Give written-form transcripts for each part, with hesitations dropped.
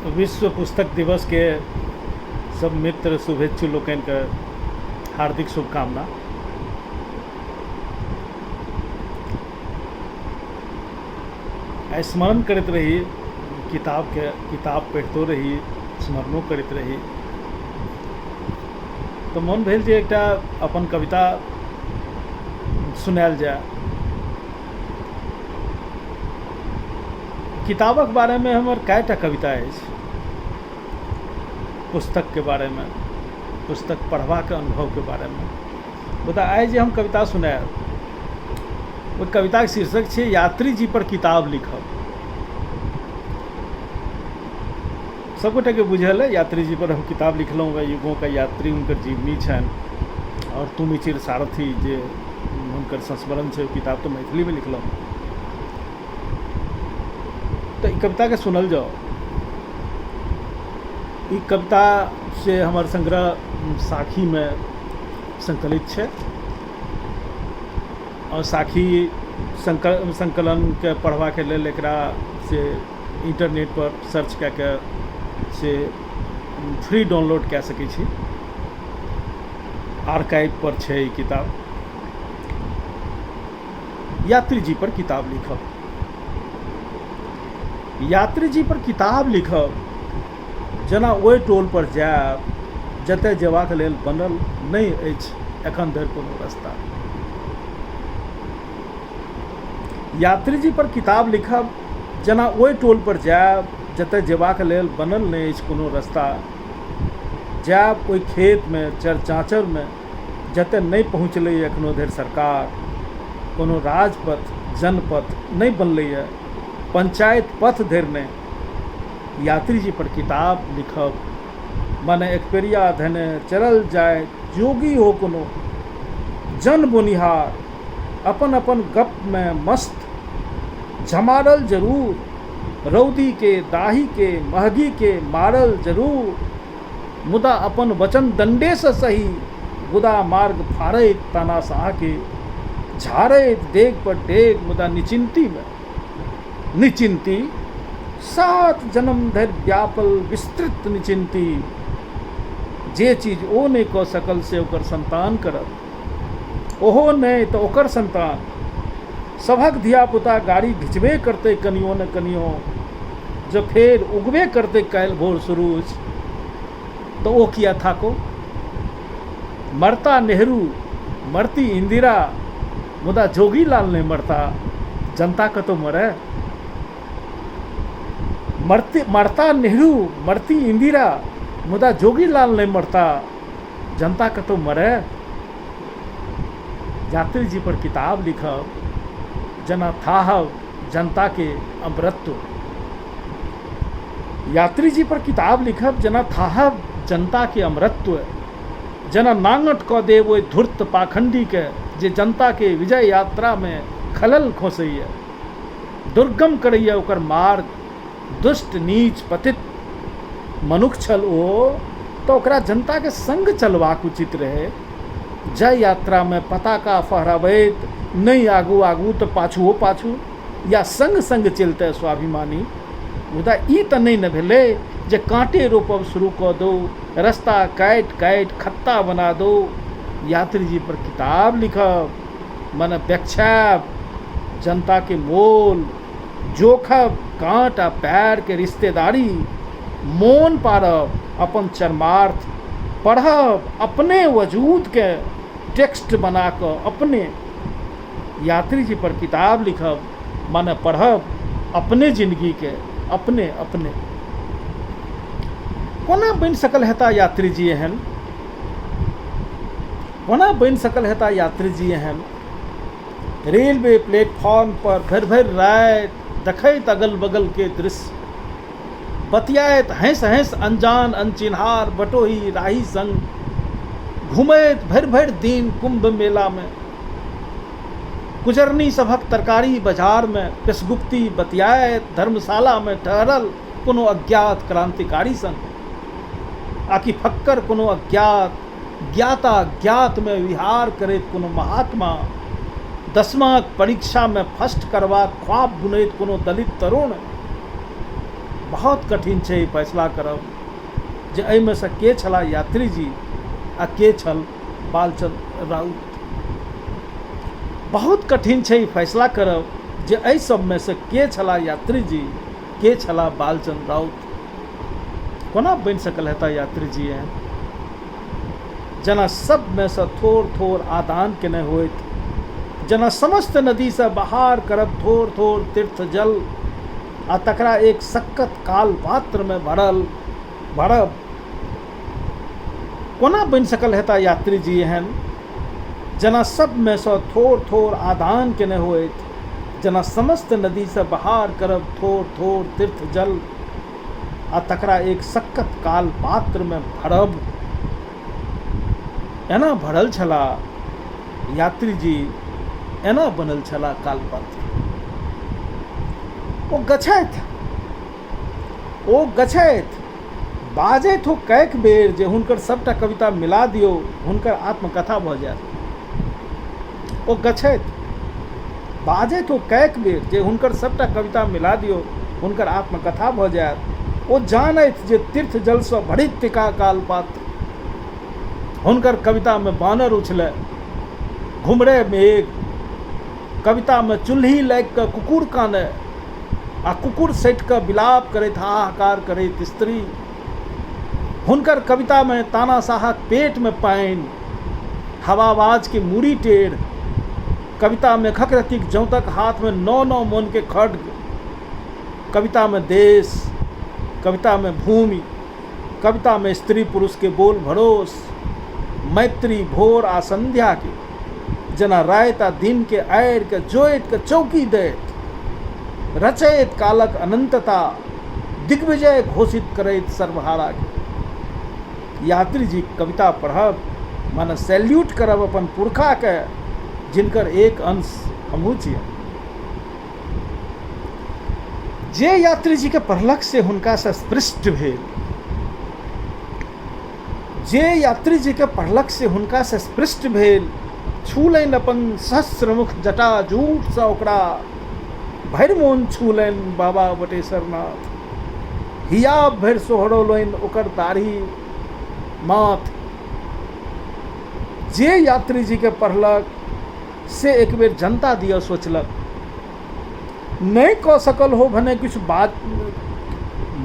विश्व पुस्तक दिवसके सब मित्र शुभेच्छु लोकनिके हार्दिक शुभकामना। स्मरण करैत रही किताबके, किताब पढ़ितो रही, स्मरणो करैत रही, तऽ मोन भेल जे एकटा अपन कविता सुनायल जाय। किताबक बारेमे हमर कएटा कविता अछि, पुस्तकके बारेमे, पुस्तक पढ़बाक अनुभवके बारेमे, मुदा आइ जे हम कविता सुनायब ओहि कविताके शीर्षक छै यात्री जी पर किताब लिखब। सबगोटेके बुझल अइ यात्री जी पर हम किताब लिखलहुँ हँ, युगों का यात्री हुनकर जीवनी छनि आओर तुम चिर सारथी जे हुनकर संस्मरण छै, ओ किताब तऽ मैथिलीमे लिखलहुँ। तऽ ई कविताके सुनल जाउ। ई कविता से हमर संग्रह साखीमे सङ्कलित छै आओर साखी सङ्कलनके पढ़बाके लेल एकरा से इन्टरनेटपर सर्च कए कऽ से फ्री डाउनलोड कए सकै छी। आर्काइवपर छै ई किताब। यात्री जी पर किताब लिखब। यात्री जी पर किताब लिखब जेना ओहि टोल पर जायब जतय जेबाक लेल बनल नहि अछि एखन धरि कोनो रस्ता। यात्री जी पर किताब लिखब जेना ओहि टोल पर जायब जतय जेबाक लेल बनल नहि अछि कोनो रस्ता। जायब ओहि खेतमे चर-चाँचरमे जतय नहि पहुँचलैए एखनो धरि सरकार, कोनो राजपथ, जनपथ नहि बनलैए, पंचायत पथ धरि नहि। यात्रीजी पर किताब लिखब माने एकपेरिया धेने चलल जाय जोगी हो कोनो जन बोनिहार, अपन अपन गपमे मस्त, झमारल जरूर, रौदीके, दाहीके, महगीके मारल जरूर, मुदा अपन वचन दण्डेसँ सही, गुदा मार्ग फाड़ैत तानाशाहके, झाड़ैत डेग पर डेग मुदा निचिन्तीमे। निचिन्ती, सात जन्म धरि व्यापल विस्तृत निचिन्ती। जे चीज ओ नहि कऽ सकल से ओकर सन्तान करत, ओहो नहि तऽ ओकर सन्तान। सभक धिया-पुता गाड़ी घिचबे करतै कनियो ने कनियो। जँ फेर उगबे करतै काल्हि भोर सुरुज तऽ ओ किए थाको? मरता नेहरू, मरती इन्दिरा, मुदा जोगीलाल नहि मरता, जनता कतौ मरए? मरती मरता नेहरू, मरती इन्दिरा, मुदा जोगीलाल नहि मरता, जनता कतौ मरए? यात्री जी पर किताब लिखब जेना थाहब जनताके अमरत्व। यात्री जी पर किताब लिखब जेना थाहब जनताके अमरत्व, जेना नांगट कऽ देब ओहि धूर्त पाखण्डीके जे जनताके विजय यात्रामे खलल खोंसैए, दुर्गम करैए ओकर मार्ग। दुष्ट नीच पतित मनुख छल ओ, तऽ ओकरा जनताके संग चलबाक उचित रहै। जय यात्रामे पताका फहराबैत नहि आगू आगू तऽ पाछुओ पाछू या संग संग चलितै स्वाभिमानी। मुदा ई तऽ नहि ने भेलै जे काँटे रोपब शुरू कऽ दौ, रस्ता काटि काटि खत्ता बना दौ। यात्रीजी पर किताब लिखब मने बेक्षायब जनताके मोल, जोखब काँट आ पैरके रिश्तेदारी, मोन पाड़ब अपन चरमार्थ, पढ़ब अपने वजूदकेँ टेक्स्ट बना कऽ अपने। यात्रीजी पर किताब लिखब माने पढ़ब अपने जिनगीकेँ अपने अपने। कोना बनि सकल हेता यात्रीजी एहन? कोना बनि सकल हेता यात्रीजी एहन? रेलवे प्लेटफॉर्म पर भरि भरि राति देखैत अगल बगलके दृश्य, बतियाइत हँसि हँसि अनजान अनचिन्हार बटोही राही संग, घुमैत भरि भरि दिन कुम्भ मेलामे, कुजरनी सभक तरकारी बाजारमे पेशगुप्ती बतियाइत धर्मशालामे ठहरल कोनो अज्ञात क्रान्तिकारी संग, आकि फक्कर कोनो अज्ञात ज्ञाता ज्ञातमे विहार करैत कोनो महात्मा, दसमाक परीक्षामे फर्स्ट करबाक ख्वाब बुनैत कोनो दलित तरुण, बहुत कठिन छै ई फैसला करब जे एहिमे सँ के छलाह यात्रीजी आ के छल बालचंद राउत। बहुत कठिन छै ई फैसला करब जे एहि सबमे सँ के छलाह यात्रीजी, के छलाह बालचंद राउत। कोना बनि सकल हेता यात्रीजी एहन? जेना सबमे सँ थोड़-थोड़ आदान केने होथि, जेना समस्त नदीसँ बहार करब थोड़-थोड़ तीर्थ जल आ तकरा एक सक्कत काल पात्रमे भरल भरब। कोना बनि सकल हेता यात्रीजी एहन? जेना सबमे सँ थोड़-थोड़ आदान केने होथि, जेना समस्त नदीसँ बहार करब थोड़-थोड़ तीर्थ जल आ तकरा एक सक्कत काल पात्रमे भरब। एना भरल छलाह यात्रीजी, एना बनल छलाह कालपात्र। ओ गछथि, ओ गछथि, बाजथि ओ कएक बेर जे हुनकर सभटा कविता मिला दियौ, हुनकर आत्मकथा भऽ जायत। ओ गछथि, बाजथि ओ कएक बेर जे हुनकर सभटा कविता मिला दियौ, हुनकर आत्मकथा भऽ जायत। ओ जानथि जे तीर्थ जलसँ भरित थिका कालपात्र। हुनकर कवितामे बानर उछलय, घुमड़य मेघ, कवितामे चुल्ही लागि कऽ कुकुर कानय आ कुकुर सटि कऽ विलाप करैत हाहाकार करैत स्त्री। हुनकर कवितामे तानाशाहक पेटमे पानि, हवाबाजके मूड़ी टेढ़, कवितामे खकरतीक जौंतक हाथमे नौ नौ मोनके खड्ग, कवितामे देश, कवितामे भूमि, कवितामे स्त्री पुरुषके बोल भरोस, मैत्री भोर आ संध्याके जेना राति आ दिनके आड़िके जोतिके चौकी दैत, रचैत कालक अनन्तता, दिग्विजय घोषित करैत सर्वहाराके। यात्रीजीक कविता पढ़ब माने सैल्यूट करब अपन पुरखाके जिनकर एक अंश हमहूँ छियनि। जे यात्रीजीके पढ़लक से हुनकासँ स्पृष्ट भेल। जे यात्रीजीके पढ़लक से हुनकासँ स्पृष्ट भेल। छूलनि अपन सहस्रमुख जटा जूटसँ ओकरा भरि मोन छूलनि बाबा बटेश्वरनाथ। हियाब भरि सोहरौलनि ओकर दाढ़ी माथ। जे यात्रीजीके पढ़लक से एक बेर जनता दिअ सोचलक। नहि कऽ सकल हो भने किछु बात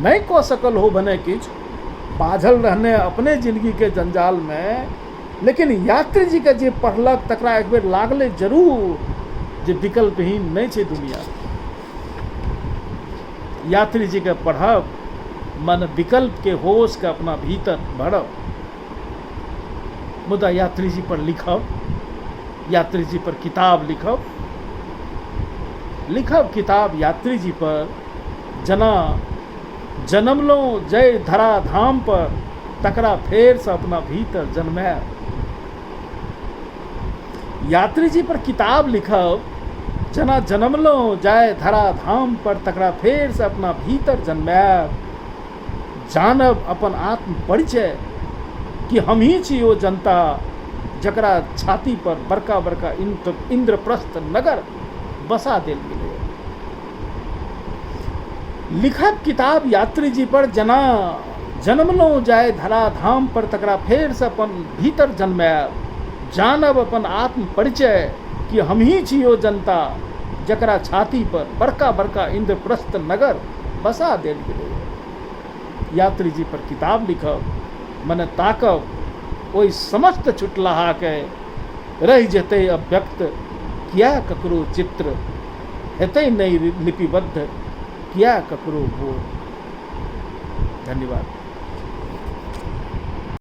नहि कऽ सकल हो भने किछु बाझल रहने अपने जिनगीके जंजालमे, लेकिन यात्रीजीके जे पढ़लक तकरा एक बेर लागलै जरूर जे विकल्पहीन नहि छै दुनिया। यात्रीजीके पढ़ब माने विकल्पके होशके अपना भीतर भरब। मुदा यात्रीजी पर लिखब, यात्रीजी पर किताब लिखब, लिखब किताब यात्रीजी पर जेना जनमलहुँ जाहि धराधाम पर तकरा फेरसँ अपना भीतर जनमायब। यात्रीजी पर किताब लिखब जेना जनमलहुँ जाहि धराधाम पर तकरा फेरसँ अपना भीतर जनमायब। जानब अपन आत्म परिचय कि हमही छी ओ जनता जकरा छाती पर बड़का बड़का इन्द्रप्रस्थ नगर बसा देल गेलै। लिखब किताब यात्री जी पर जेना जनमलहुँ जाय धराधाम पर तकरा फेरसँ अपन भीतर जनमायब। जानब अपन आत्म परिचय कि हमही छी ओ जनता जकरा छाती पर बड़का बड़का इन्द्रप्रस्थ नगर बसा देल गेलै। यात्री जी पर किताब लिखब मने ताकब ओहि समस्त छुटलाहाके रहि जेतै अव्यक्त किया ककरो चित्र, हेतै नहि लिपिबद्ध किया ककरो बोल। धन्यवाद।